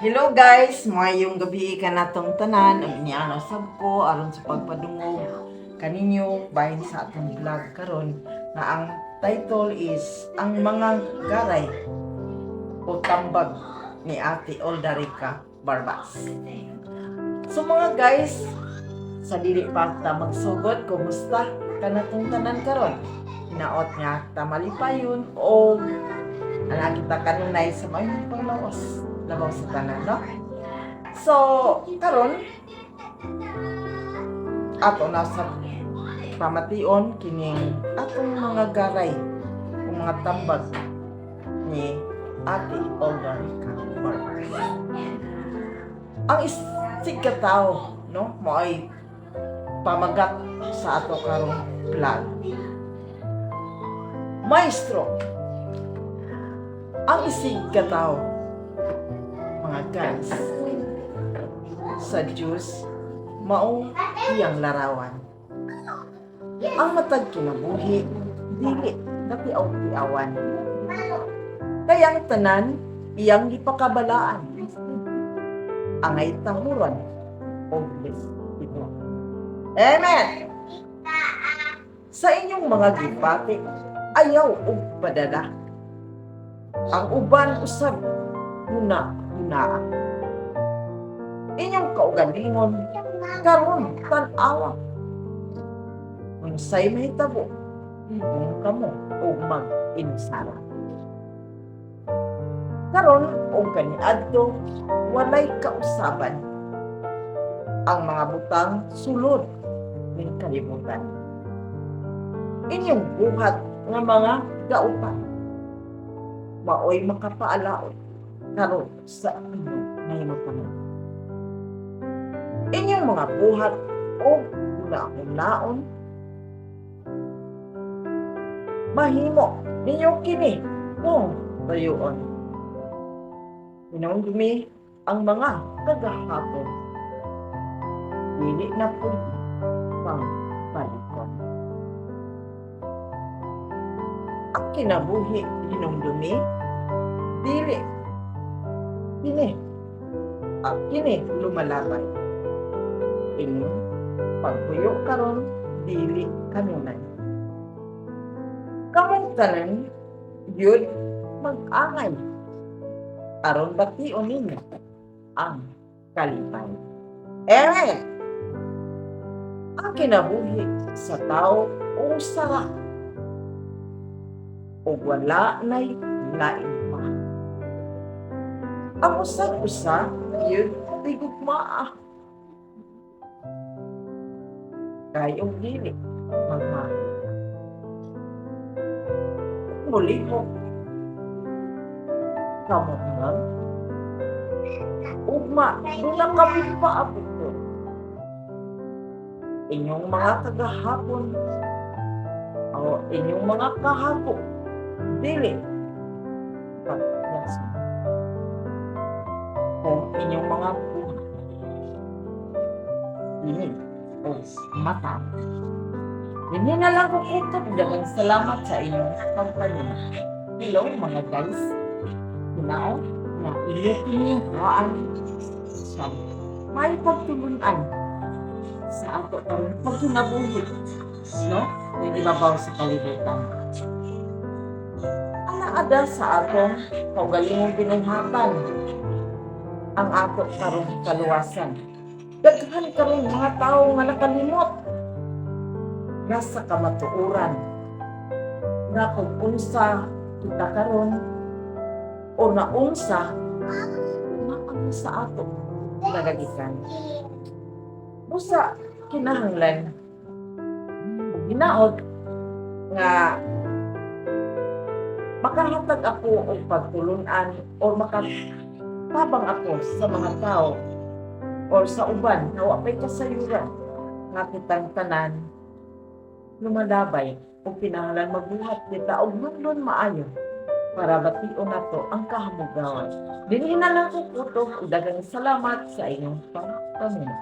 Hello guys, maayong gabi kanatong tanan ug niana sab ko aron sa pagpadungog kaninyo bahin sa atong vlog karon nga ang title is "Ang Mga Garay o Tambag ni Ate Oldarica Barbas". So mga guys, sa dili pa ta magsugod, kumusta kanatong tanan karon? Hinaot nga ta malipayon o ana kita kanunay sa maayong panglawas labaw sa tanan, no? So, karon ato na sa pamation kining atong mga garay o mga tambag ni Ate Oldarica Barbas. Ang isig ka tao, no? Mao'y pamagat sa ato karong vlog. Maestro, ang isig ka tao, mga guys, sa Diyos, mao iyang larawan. Ang matag kinabuhi, dili napiaw-piawan. Kaya ang tanan, iyang gipakabalaan. Angay tahuron, o ito. Amen! Sa inyong mga gipati, ayaw og padala. Ang uban usab, huna hunaa. Inyong kaugalingon, karon tan-awa. Unsay mahitabo, kung kamo og mag-inusara. Karon og kaniadto, walay kausaban. Ang mga butang sulod ning kalibutan. Inyong buhat nga mga gaupan maoy makapaalaot karon sa inyong nahimutangan. Inyong mga buhat o hunahunaon, mahimo ninyo kini kung bayuon. Hinumdumi ang mga kagahapon. Dili na pwede pang balikon. Ang kinabuhi, hinumdumi, dili kini ang kini lumalabay. Inyong pagpuyo karon dili kanunay. Kamong tanan yun mag-angay aron bation ninyo ang kalipay. Amen. Ang kinabuhi sa tao usara ug wala nay lain pa. Ang usag-usa yun tigugmaa. Kay og dili magmahal. Mulihok kamo nga ugma dula kami paabot. Inyong mga kagahapon o inyong mga kahapon dili pagyason kung inyong mga buhat dili o mata. Hindi na lang ko kutob. Daghang salamat sa inyong pagpaminaw. Hello mga guys. Hinaot na inyo kinuhaan sa may pagtulunan sa ato karon pagkinabuhi, no, ng ibabaw sa kalibutan. Alaada sa atong kaugalingong binuhatan ang ato karong kaluwasan. Daghan karon mga tao nga nakalimot nasa kamatuoran nga kung unsa kita karon o naunsa naa sa ato nagagikan. Usa kinahanglan ug hinaot nga makahatag ako og pagtulunan or makatabang ako sa mga tao or sa uban nga wa pay kasayuran nga kitang tanan lumalabay ug kinahanglan magbuhat kita og nundon maayo para bation nato ang kahamugawan. Dinhi na lang ko kutob ug daghang salamat sa inyong pagpaminaw.